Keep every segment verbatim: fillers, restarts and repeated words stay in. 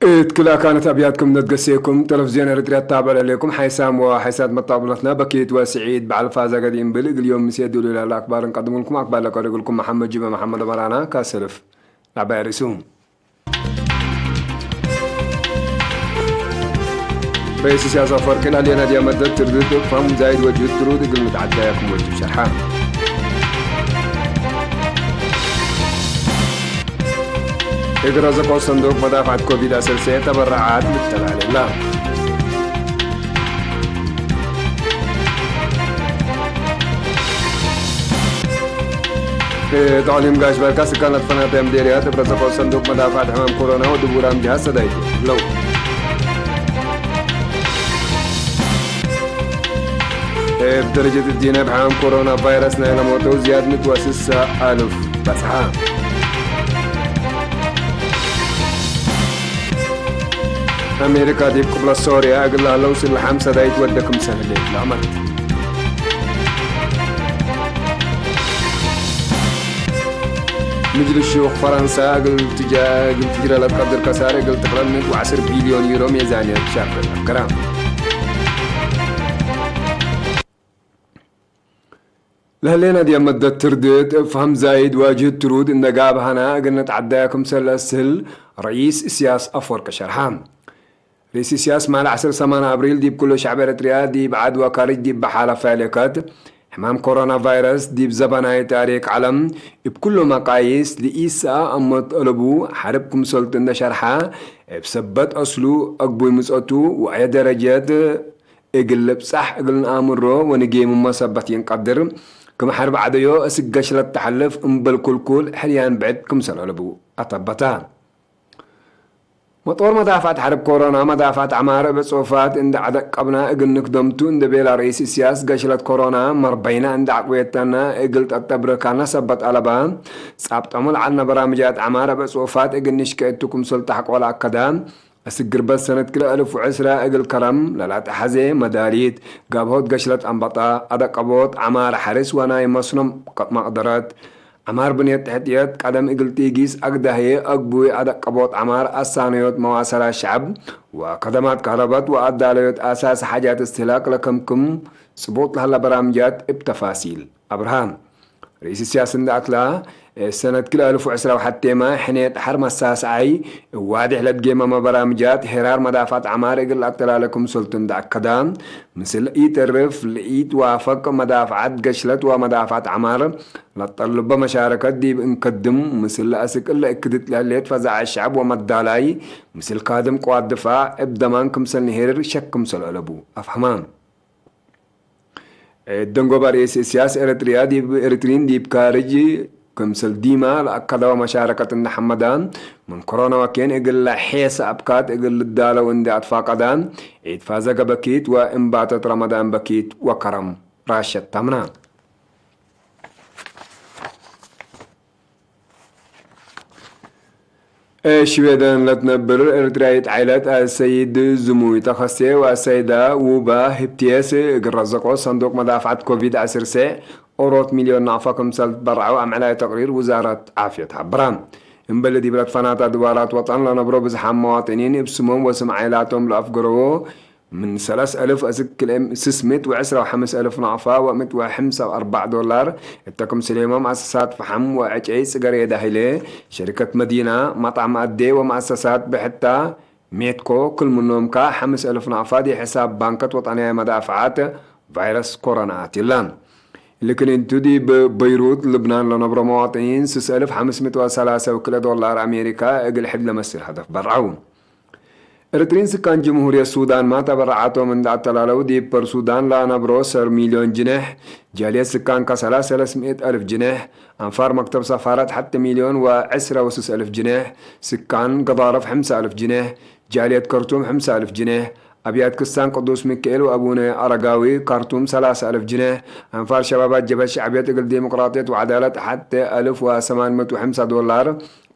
እት ክል አካነት አብያትኩም ነትገሴኩም፣ ተለፍዝዮን ኤረትርያ ትታብዕ ለህሌኩም ሓይሳም ወሓይሳት መጣብለትና በኪት ወስዒድ በዓል ፋዘ ገዲ እምብል፣ እግል ዮም ምሴ ዱሉላ ለአክባር እንቀድሙልኩም። አክባር ለቀርግልኩም መሐመድ ጅመ መሐመድ ኦመር አና። ካሰልፍ ለዐባይ ርእሱ። ርኢስ ኢሳያስ አፈወርቂ ለህሌና ዲብ መደት ትርድት እብ ፈህም ዛይድ ወጅህድ ትሩድ እግል ንትዐደያ ክም ወጅብ ሸርሐ። እግል ረዘቆ ሰንዱቅ መዳፍዐት ኮቪድ አሰርሰ ተበረዓት ልተላሌላ። እት አቅሊም ጋሽ ባርካ ስካን ለትፈናተ ምዴርያት እብ ረዘቆ ሰንዱቅ መዳፍዐት ሕማም ኮሮና ወድቡራም ጀሃዝ ሰዳይቱ ለው። እብ ደረጀት እዲነ እብ ሕማም ኮሮና ቫይረስ ናይ ለሞተው ዝያድ ምእት ወስሳ አልፍ በጽሐ። አሜሪካ ዲብ ቅብለት ሶርያ እግል ለህለው ስልሓም ሰዳይት ወደ ክምሰል ህሌት ለአመርት። ምጅልስ ሹክ ፈረንሳ እግል ትጀ-፣ እግል ትጅረ ለትቀድር ከሳር እግል ትክለል ምእት ወዐስር ቢልዮን ዩሮ ሜዛንየት ሻፍር አፍገራ። ለህሌነ ዲብ መደት ትርድት፣ እብ ፈህም ዛይድ ወጅህድ ትሩድ እንደ ጋብሀነ እግል ንትዐደያ ክምሰል ለአስህል ርኢስ እስያስ አፈወርቂ ሸርሐ። ርኢስ እስያስ ማል ዐስር ሰማን አብሪል ዲብ ኩሉ ሸዕብ ኤረትርያ ዲብ ዐድ ወካርጅ ዲብ በሓለፈ ሌከት፣ ሕማም ኮሮና ቫይረስ ዲብ ዘበናይ ታሪክ ዐለም እብ ኩሉ መቃይስ ለኢሰአ አመት አለቡ ሐርብ ክምሰልቱ እንደ ሸርሐ፣ እብ ሰበት አስሉ፣ አግቡይ ምጸቱ ወአየ ደረጀት እግል ልብጻሕ እግል ነአምሮ ወንጌምሞ ሰበት ይንቀድር፣ ክም ሐርብ ዐደዮ እስክ ገሽለት ተሐልፍ እምበል ኩልኩል ሕርያን ብዕድ ክምሰል አለቡ አተበተ። መጦር መዳፍዐት ሐርብ ኮሮና፣ መዳፍዐት ዐማር እብ ጹፋት እንዴ ዐደቀብነ እግል ንክደምቱ እንዴ ቤለ ርኢስ እስያስ፣ ገሽለት ኮሮና መርበይነ እንዴ ዐቅቤተነ እግል ጠጠብርካነ ሰበት አለበ። ጻብጠሙ ለዐልነ በራምጃት ዐማር እብ ጹፋት እግል ንሽቄ እቱ ክምሰል ተሐቆ ለአከደ። እስክ ግርበት ሰነት ክልኤ አልፍ ወዕስረ እግል ከረም ለለአትሐዜ መዳሊት፣ ጋብሆት ገሽለት አንበጣ፣ አደቀቦት ዐማር ሐርስ ወናይ መስኖ መቅደረት፣ ዐማር ብንየት ተሕትየት ቀደም እግል ጢጊስ አግዳህየ አግቡይ አደቀቦት ዐማር አሳነዮት መዋሰላት ሸዐብ ወከደማት ከህረበት ወአዳለዮት አሳሲ ሓጃት እስትህላክ ለከምክም ጽቡጥ ለሀለ በራምጃት እብ ተፋሲል አብርሃ። ርኢስ እስያስ እንደ አትላ፣ ሰነት ክልኤ አልፍ ወዕስረ ወሐቴመ ሕኔት ሐር መሳሰዓይ እብ ዋዴሕ ለትጌመመ በራምጃት ሄራር መዳፍዐት ዐማር እግል ለአተላለ ክምሰልቱ እንደ አከዳ፣ ምስል ኢተርፍ ለኢትዋፈቅ መዳፍዐት ገሽለት ወመዳፍዐት ዐማር ለጠልበ መሻረከት ዲብ እንከድም፣ ምስል ለአስክ እለ እክድት ለህሌት ፈዛዐት ሸዐብ ወመዳላይ፣ ምስል ካድም ቅዋት ድፋዕ እብ ደማን ክምሰል ንሄርር ሸክ ክምሰል አለቡ አፍሀማ። እት ደንጎበ ርኢስ እስያስ ኤረትርያ ዲብ ኤረትሪን ዲብ ካርጅ ክምሰል ዲመ ለአከደወ መሻረከት እንዴ ሐመደ፣ ምን ኮሮና ወኬን እግል ለሔሰ አብካት እግል ልዳለው እንዴ አትፋቀደ፣ ዒድ ፋዘገ በኪት ወእንባተት ረመዳን በኪት ወከረም ራሸት ታምና። እብ ሽዌደን ለትነብር ኤረትርያይት ዓይለት አሰይድ ዝሙይ ተኸስቴ ወአሰይዳ ውባ ህብቴስ እግል ረዘቆ ሰንዱቅ መዳፍዐት ኮቪድ ዐስር ሴዕ ኦሮት ሚልዮን ናቅፋ ክምሰል ትበረዐው አምዕላይ ተቅሪር ውዛረት ዓፍየት ሐብራ። እምበል ዲብ ለትፈናተ ድዋራት ወጠን ለነብሮ ብዝሓም መዋጥኒን እብ ስሞም ወስም ዓይላቶም ለአፍገረዎ ምን ሰለስ አልፍ አስክ ክልኤ ስስ ምእት ወዕስራ ወሐምስ አልፍ ናቅፋ ወምእት ወሐምሳ ወአርበዕ ዶላር እተ ክምስሌመ መአሰሳት ፈሐም ወዕጨይ ጽገሬ ዳህሌ፣ ሸሪከት መዲና፣ መጣም አዴ ወመአሰሳት ብሕታ ሜትኮ ክል ምኖምካ ሐምስ አልፍ ናቅፋ ዲብ ሕሳብ ባንከት ወጠንያይ መዳፍዓት ቫይረስ ኮሮና አትላ። እሊ ክሊንቱ ዲብ በይሩት ልብናን ለነብሮ መዋጥኒን ስስ አልፍ ሐምስ ምእት ወሰላሰ ወክልኤ ዶላር አሜሪካ እግል ሕድ ለመስል ሀደፍ በርዐው። ኤረትሪን ስካን ጅምሁርየት ሱዳንመ ተበረዓቶም እንዴ አተላለው፣ ዲብ ፖርት ሱዳን ለአነብሮ ሰር ሚልዮን ጅነሕ፣ ጃልየት ስካን ከሰላ ሰለስ ምእት አልፍ ጅነሕ፣ አንፋር መክተብ ሰፋረት ሐቲ ሚልዮን ወዕስረ ወስስ አልፍ ጅነሕ፣ ስካን ገዳርፍ ሐምሳ አልፍ ጅነሕ፣ ጃልየት ከርቱም ሐምሳ አልፍ ጅነሕ፣ አብያት ክስታን ቅዱስ ሚካኤል ወአቡነ አረጋዊ ካርቱም ሰላሰ አልፍ ጅነሕ፣ አንፋር ሸባባት ጀብሀት ሸዕብየት እግል ዲሞቅራጥየት ወዐዳለት ሐቲ አልፍ ወሰማን ምእት ወሐምሳ ዶላር፣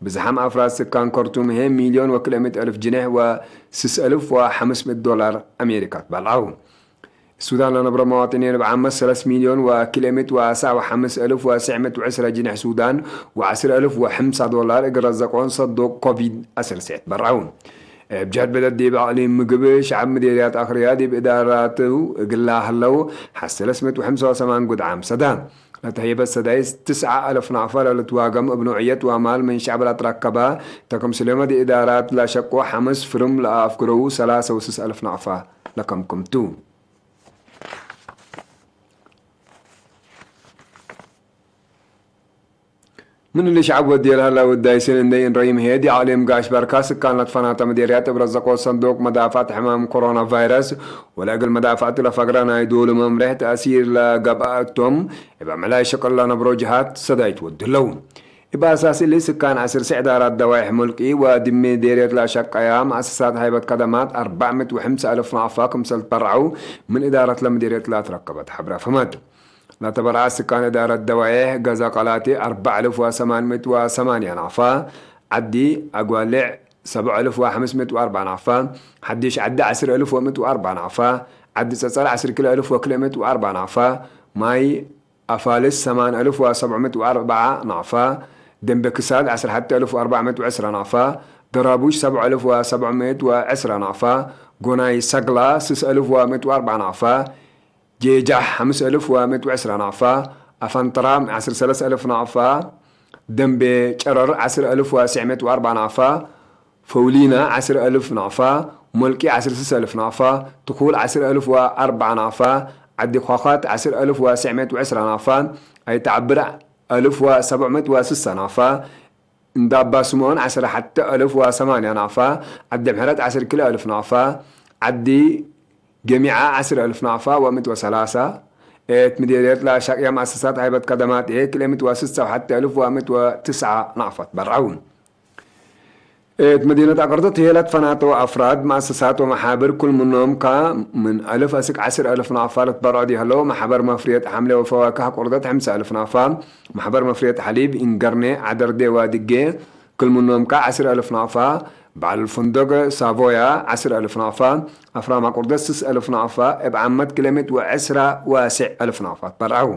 ብዝሓም አፍራድ ስካን ከርቱም ህዬ ሚልዮን ወክልኤ ምእት አልፍ ጅነሕ ወስስ አልፍ ወሐምስ ምእት ዶላር አሜሪካ ትበልዐው። ሱዳን ለነብሮ መዋጥኒን እብ ዓመት ሰለስ ሚልዮን ወክልኤ ምእት ወአስዕ ወሐምስ አልፍ ወስዕ ምእት ወዕስረ ጅነሕ ሱዳን ወዐስር አልፍ ወሐምሳ ዶላር እግል ረዘቆን ሰዱቅ ኮቪድ ዐስር ሴዕ ትበርዐው። እብ ጀህት ብለድ ዲብ አቅሊም ምግብ ሸዐብ ምዴርያት አክርያ ዲብ እዳራቱ እግላ ህለው ሐሰ ለስምንት ወሐምሳ ወሰማን ጉድዓም ሰዳ። ለተህይበት ሰዳይስ ትስዓ አልፍ ናቅፋ ለልትዋገም እብ ኖዕየት ወአማል ምን ሸዕብ ለአትረከባ፣ ተክምስሌመ ዲብ እዳራት ለሸቆ ሐምስ ፍርም ለአፍግረው ሰላሰ ወስስ አልፍ ናቅፋ ለከምክምቱ። ምን እሊ ሸዐብ ወዴ ለህላ ውዳይስን እንዴ እንረይም ህዬ፣ ዲብ አቅሊም ጋሽ በርካ ስካን ለትፈናተ ምዴርያት እብ ረዘቆ ሰንዱቅ መዳፋዕት ሕማም ኮሮና ቫይረስ ወለእግል መዳፋዕት ለፈግረ ናይ ዶሉ መምሬሕ ተእሲር ለገብአ እቶም፣ እብ አምዕላይ ሸቅል ለነብሮ ጅሃት ሰዳይት ወዱ ህለው። እብ አሳስ እሊ ስካን ዐስር ሰዕ እዳራት ደዋይሕ ሙልቂ ወዲብ ምዴርየት ለአሸቀያ መአሰሳት ሀይበት ከደማት አርበዕ ምእት ወሐምሳ አልፍ ናቅፋ ክምሰል ትበረዐው ምን እዳረት ለምዴርየት ለአትረከበት ሐብረ ፍህመት። ለተበረዐ ስካን እዳረት ደዋይሕ ገዘ ቀላቲ አርበዕ አልፍ ወሰማን ምእት ወሰማንያ ናቅፋ፣ ዐዲ አግዋሌዕ ሰብዕ አልፍ ወሐምስ ምእት ወአርበዕ ናቅፋ፣ ሐዲሽ ዐዲ ዐስር አልፍ ወምእት ወአርበዕ ናቅፋ፣ ዐዲ ጸጸር ዐስር ክልኤ አልፍ ወክልኤ ምእት ወአርበዕ ናቅፋ፣ ማይ አፋልስ ሰማን አልፍ ወሰብዕ ምእት ወአርበዕ ናቅፋ፣ ደንቤ ክሳድ ዐስር ሐቲ አልፍ ወአርበዕ ምእት ወዕስራ ናቅፋ፣ ደራቡሽ ሰብዕ አልፍ ወሰብዕ ምእት ወዕስራ ናቅፋ፣ ጎናይ ሰግላ ስስ አልፍ ወምእት ወአርበዕ ናቅፋ፣ ጄጃሕ ሐምስ አልፍ ወምእት ወዕስራ ናቅፋ፣ አፋንተራም ዐስር ሰለስ አልፍ ናቅፋ፣ ደንቤ ጨረር ዐስር አልፍ ወስዕ ምእት ወአርበዕ ናቅፋ፣ ፈውሊና ዐስር አልፍ ናቅፋ፣ ሞልቂ ዐስር ስስ አልፍ ናቅፋ፣ ትኩል ዐስር አልፍ ወአርበዕ ናቅፋ፣ ዐዲ ኳኳት ዐስር አልፍ ወስዕ ምእት ወዕስራ ናቅፋ፣ አይተዐብር አልፍ ወሰብዕ ምእት ወስሳ ናቅፋ፣ እንዳ አባ ስምኦን ዐስር ሐቲ አልፍ ወሰማንያ ናቅፋ፣ ዐዲ ምሕረት ዐስር ክልኤ አልፍ ናቅፋ፣ ዐዲ ገሚዓ ዐስር አልፍ ናቅፋ ወምእት ወሰላሳ፣ እት ምዴርየት ለአሻቅያ መአሰሳት ሀይበት ከደማት ህዬ ክልኤ ምእት ወስሳ ወሐቲ አልፍ ወምእት ወትስዓ ናቅፋ ትበረዐው። እት መዲነት አቅርደት ህዬ ለትፈናተው አፍራድ፣ መአሰሳት ወመሓብር፣ ክል ምኖም ከ ምን አልፍ አስክ ዐስር አልፍ ናቅፋ ለትበረዑ ዲብ ህለው፣ መሕበር መፍርየት ሐምሌ ወፈዋክህ አቅርደት ሐምሳ አልፍ ናቅፋ፣ መሕበር መፍርየት ሐሊብ፣ ኢንገርኔ፣ ዐደርዴ ወድጌ፣ ክል ምኖም ከ ዐስር አልፍ ናቅፋ፣ በዐል ፍንዶቅ ሳቮያ ዐስር አልፍ ናቅፋ፣ አፍራም አቁርደት ስስ አልፍ ናቅፋ፣ እብ ዓመት ክልኤ ምእት ወዕስራ ወስዕ አልፍ ናቅፋ ትበረዐው።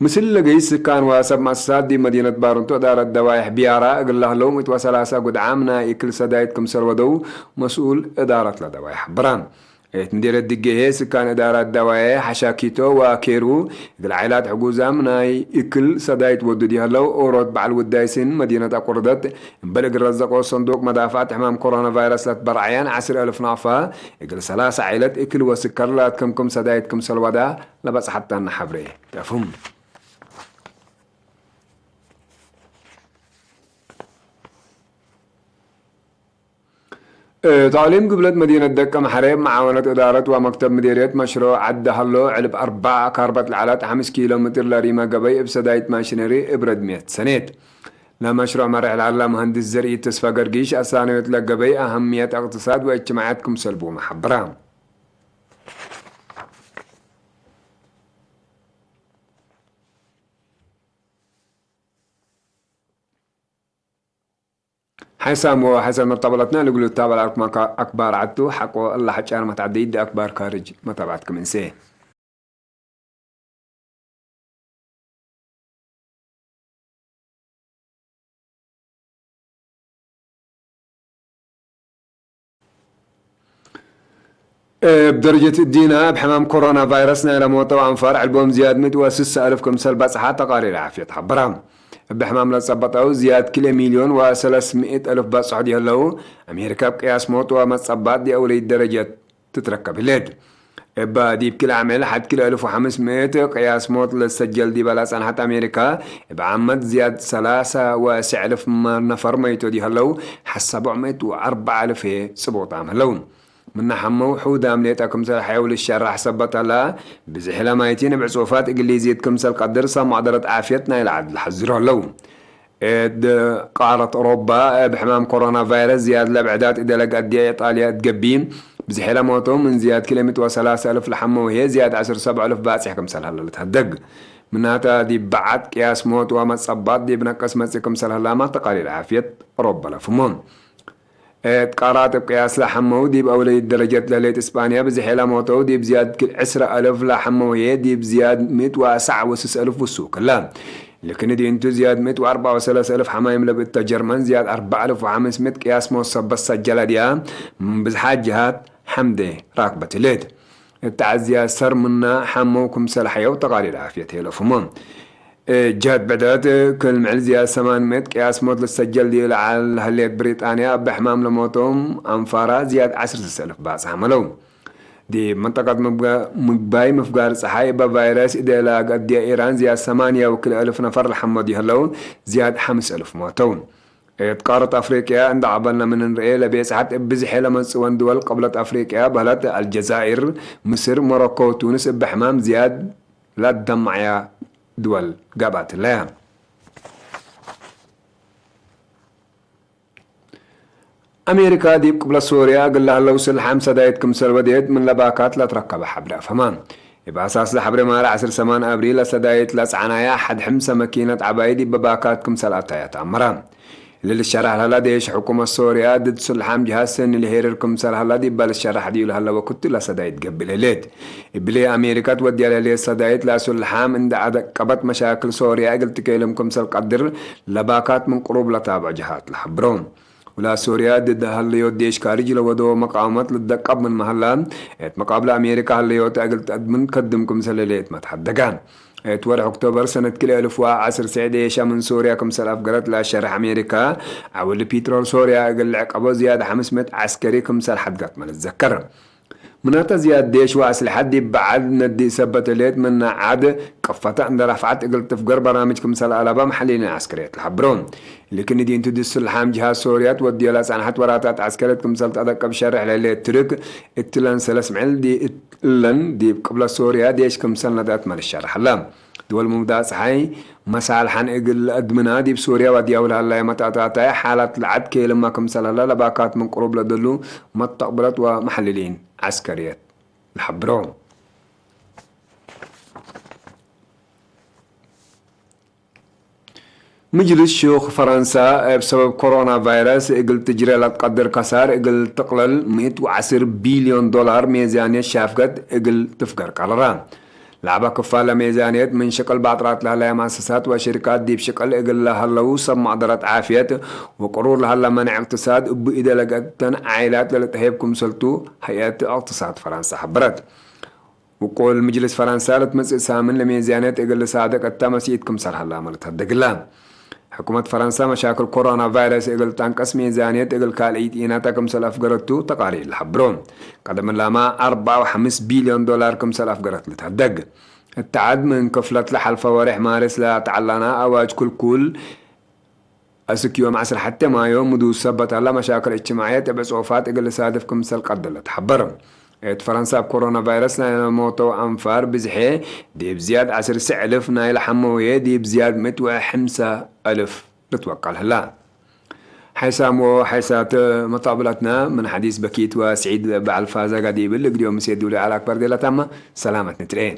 ምስል ለገይስ ስካን ወሰብ መአሰሳት ዲብ መዲነት ባርንቶ እዳረት ደዋይሕ ቢያራ እግል ለህለው ምእት ወሰላሳ ጉድዓም ናይ እክል ሰዳይት ክምሰል ወደው መስኡል እዳረት ለደዋይሕ ሐብራ። እት ምዴርየት ድጌ ህዬ ስካን እዳራት ደዋዬ ሐሻኪቶ ወኬሩ እግል ዓይላት ሕጉዛም ናይ እክል ሰዳይት ወዱ ዲብ ህለው ኦሮት በዐል ውዳይስን መዲነት አቁርደት እምበል እግል ረዘቆ ሰንዱቅ መዳፋዕት ሕማም ኮሮና ቫይረስ ለትበረዐያን ዐስር አልፍ ናቅፋ እግል ሰላሳ ዓይለት እክል ወስከር ለአትከምክም ሰዳይት ክምሰል ወዳ ለበጽሐታና ሐብሬ ተፍሁም። እት አቅሊም ግብለት መዲነት ደቀ መሐሬ፣ መዓወነት እዳረት ወመክተብ ምዴርየት መሽሮዕ ዐድ ሀሎ፣ ዕልብ አርበዕ ካርበት ለዐለት ሐምስ ኪሎ ምትር ለሪመ ገበይ እብ ሰዳይት ማሽነሪ እብ ረድምየት ሰኔት። ለመሽሮዕ መሬሕ ለሀላ መሀንድስ ዘርኢ ተስፋ ገርጊሽ፣ አሳንዮት ለገበይ አሀምየት እቅትሳድ ወእጅትማዕየት ክምሰል ብሁመ ሐብራ። ሐይሳም ወሐሰን መርጠበለትነ ልግሉ ታበል አርኩመ አክባር ዐቱ ሐቆ እለ ሐጫር መትዐደይት ዲ አክባር ካርጅ መታብዐት ክም እንሴ። እብ ደረጀት እዲነ፣ እብ ሕማም ኮሮና ቫይረስ ናይለ ሞተው አንፋር ዕልቦም ዝያድ ምእት ወስሳ አልፍ ክምሰል በጽሐ ተቃሪር ዓፍየት ሐበራ። እብ ሕማም ለጸበጠው ዝያድ ክልኤ ሚልዮን ወሰለስ ምእት አልፍ በጽሖ ዲህለው፣ አሜሪካ እብ ቅያስ ሞት ወመጸባጥ ዲአውለይት ደረጀት ትትረከብ ህሌት። እበ ዲብ ክል ዓመል ሐድ ክልኤ አልፍ ወሐምስ ምእት ቅያስ ሞት ለትሰጀል ዲበ ለጸንሐት አሜሪካ፣ እብ ዓመት ዝያድ ሰላሳ ወስዕ አልፍ ነፈር መይቶ ዲህለው፣ ሐሰ አርበዕ ምእት ወአርበዕ አልፍ ጽቡጣም ህለው። ምነ ሐመው ሕውዳም ሌጠ ክምሰል ሐየው ልሸራሕ ሰበት ዐለ፣ ብዝሕ ለማይቲን እብ ዕጹፋት እግል ሊዚድ ክምሰል ቀድር ሰብ መቅደረት ዓፍየት ናይለ ዐድ ለሐዝሮ ህለው። እት ቃረት ኦሮባ እብ ሕማም ኮሮና ቫይረስ ዝያድ ለብዕዳት እደለግ አድየ ኢጣልያ እት ገብእ፣ ብዝሕ ለሞተው ምን ዝያድ ክልኤ ምእት ወሰላሳ አልፍ ለሐመው ህዬ ዝያድ ዐስር ሰብዕ አልፍ ባጽሕ ክምሰል ሀለ ልትሀደግ። ምናተ ዲብ በዐድ ቅያስ ሞት ወመጸባጥ ዲብ ነቅስ መጽእ ክምሰል ሀላማ ተቃሪር ዓፍየት ኦሮባ ለፍሞ። እት ቃራት እብ ቅያስ ለሐመው ዲብ አውለይት ደረጀት ለህሌት እስጳንያ ብዝሕ ለሞተው ዲብ ዝያድ ክል ዕስረ አልፍ ለሐመው ህዬ ዲብ ዝያድ ምእት ወአሰዕ ወስስ አልፍ ውሱክ ህለ። ልክን ዲንቱ ዝያድ ምእት ወአርበዕ ወሰለስ እልፍ ሐማይም ለብእተ ጀርመን ዝያድ አርበዕ እልፍ ወሐምስ ምእት ቅያስ ሞት ሰበት ሰጀለ ዲያ፣ ምን ብዝሓት ጀሃት ሐምዴ ራክበት ህሌት። እት ዐድ ዝያድ ሰር ምና ሐመው ክምሰል ሐየው ተቃሊል ዓፍየት ሄለፉሞ። ጀህት ብዕደት፣ ክል ምዕል ዝያድ ሰማን ምእት ቅያስ ሞት ልትሰጀል ዲብ ለዐል ለህሌት ብሪጣንያ፣ እብ ሕማም ለሞቶም አንፋራ ዝያድ ዐስር እልፍ ባጽሕ ዐመለው። ዲብ መንጠቀት ምግባይ ምፍጋር ጸሓይ እበ ቫይረስ እዴ ለአገድየ ኢራን ዝያድ ሰማንያ ወክልኤ እልፍ ነፈር ለሐመዱ ይህለው፣ ዝያድ ሐምስ እልፍ ሞተው። እት ቃረት አፍሪቅያ እንደ ዐበነ ምን እንርኤ፣ ለቤጽሐት እብ ብዝሐ ለመጽወን ድወል ቅብለት አፍሪቅያ በህለት፣ አልጀዛይር፣ ምስር፣ ሞሮኮ ወቱንስ እብ ሕማም ዝያድ ለአደማዕያ ድወል ገብአት ህለ። አሜሪካ ዲብ ቅብለት ሶርያ እግል ለህለው ስልሓም ሰዳይት ክምሰል ወዴት ምን ለባካት ለትረከበ ሐብሬ አፍሀማ። እብ አሳስ ለሐብሬ ማረ ዐስር ሰማን አብሪል ለሰዳይት ለጸዕናያ ሐድ ሕምሰ መኪነት ዐባይ ዲብ ባካት ክምሰል አተየ ተአመረ። እሊ ልሸረሕ ለህለ ዴሽ ሕኩመት ሶርያ ድድ ስልሓም ጅሃዝ ሰኒ ለሄርር ክምሰል ሀላ ዲበ ልሸረሕ ዲብ ለሀለ ወክቱ ለሰዳይት ገብእ ለህሌት። እብሊ አሜሪካ ትወድየ ለህሌት ሰዳይት ለአስልሓም እንደ አደቀበት መሻክል ሶርያ እግል ትኬልም ክምሰል ቀድር ለባካት ምን ቅሩብ ለታብዖ ጀሃት ለሐብሮ። ወለሶርያ ድድ ሀለዮት ዴሽ ካርጅ ለወደወ መቃወመት ልትደቀብ ምንመ ሀላ፣ እት መቃብለ አሜሪካ ሀለዮተ እግል ተአድምን ከድም ክምሰል ህሌት መትሐደገ። እት ወርሕ ኦክቶበር ሰነት ክልኤ እልፍ ወዐስር ሴዕ ዴሻ ምን ሶርያ ክምሰል አፍገረት ለአሸርሕ አሜሪካ፣ ዐውል ፒትሮል ሶርያ እግል ልዕቀቦ ዝያድ ሐምስ ምእት ዐስከሪ ክምሰል ሐድገት መ ልትዘከር። ምናተ ዝያድ ዴሽ ወአስልሐት ዲብ በዐድ ነዲ ሰበት ህሌት፣ ምነ ዐድ ቅፈተ እንደ ረፍዐት እግል ትፍገር በራምጅ ክምሰል አለበ መሐሊሊን ዐስከርየት ለሐብሮ። ልክን ዲንቱ ድስል ሐም ጅሃት ሶርያ ትወድዮ ለጸንሐት ወራታት ዐስከርየት ክምሰል ተአደቀብ ሸርሕ ለህሌት ትርክ፣ እትለን ሰለስ ምዕል ዲ-፣ እለን ዲብ ቅብለት ሶርያ ዴሽ ክምሰል ነድአት መ ልሸርሕ ሀላ። ድወል ሙብዳእ ጸሓይ መሳልሐን እግል ለአድምና ዲብ ሶርያ ወድያው ለሀላየ መጣጣታይ ሓላት ለዐድ ኬልማ ክምሰል ሀላ ለባካት ምን ቅሩብ ለደሉ መተቅብረት ወመሐልሊን ዐስከርየት ለሐብሮ። ምጅልስ ሹክ ፈረንሳ፣ እብ ሰበብ ኮሮና ቫይረስ እግል ትጅሬ ለትቀድር ከሳር እግል ትቅለል፣ ምእት ወዐስር ቢልዮን ዶላር ሜዛንየት ሻፍገት እግል ትፍገር ቀረረ። ለዐበ ክፋል ለሜዛንየት ምን ሽቅል ባጥራት ለህለየ መአሰሳት ወሽርካት ዲብ ሽቅል እግል ለሀለው ሰብ መቅደረት ዓፍየት ወቅሩር ለሀለ መኔዕ እቅትሳድ እቡ ኢደ ለገአተን ዓኢላት ለልትሀየብ ክምሰልቱ፣ ሀይአት እቅትሳድ ፈረንሳ ሐበረት። ውቁል ምጅልስ ፈረንሳ ለትመጽእ ሳምን ለሜዛንየት እግል ልሳድቅ እተ መስኢት ክምሰል ሀላመ ልትሀደግላ። ሕኩመት ፈረንሳ መሻክል ኮሮና ቫይረስ እግል ተአንቀስ ሜዛንየት እግል ካልአይት ኢናተ ክምሰል አፍገረቱ ተቃሪር ለሐብሮ። ቀደም ላማ አርበዓ ወሐምስ ቢልዮን ዶላር ክምሰል አፍገረት ልትሀደግ። እተ ዐድ ምን ክፍለት ለሐልፈ ወሬሕ ማርስ ለተዐላና አዋጅ ክልኩል፣ አስክ ዮም ዐስር ሐቴ ማዮ ምዱድ ሰበት ሀላ መሻክል እጅትማዕየት እብ ዕጾፋት እግል ልሳድፍ ክምሰል ቀድር ለትሐበር። እት ፈረንሳ እብ ኮሮና ቫይረስ ናይ ለሞተው አንፋር ብዝሔ ዲብ ዝያድ ዐስር እልፍ፣ ናይ ለሐመውዬ ዲብ ዝያድ ምእት ወሐምሳ እልፍ ልትወቀል ህላ። ሓይሳም ወሓይሳት መጣብላትና ምን ሐዲስ በኪት ወስዒድ በዐል ፋዛጋ ዲብል እግልዮም ምሴ ዱለ ዐል አክበር ዴላታመ ሰላመት ንትርኤ።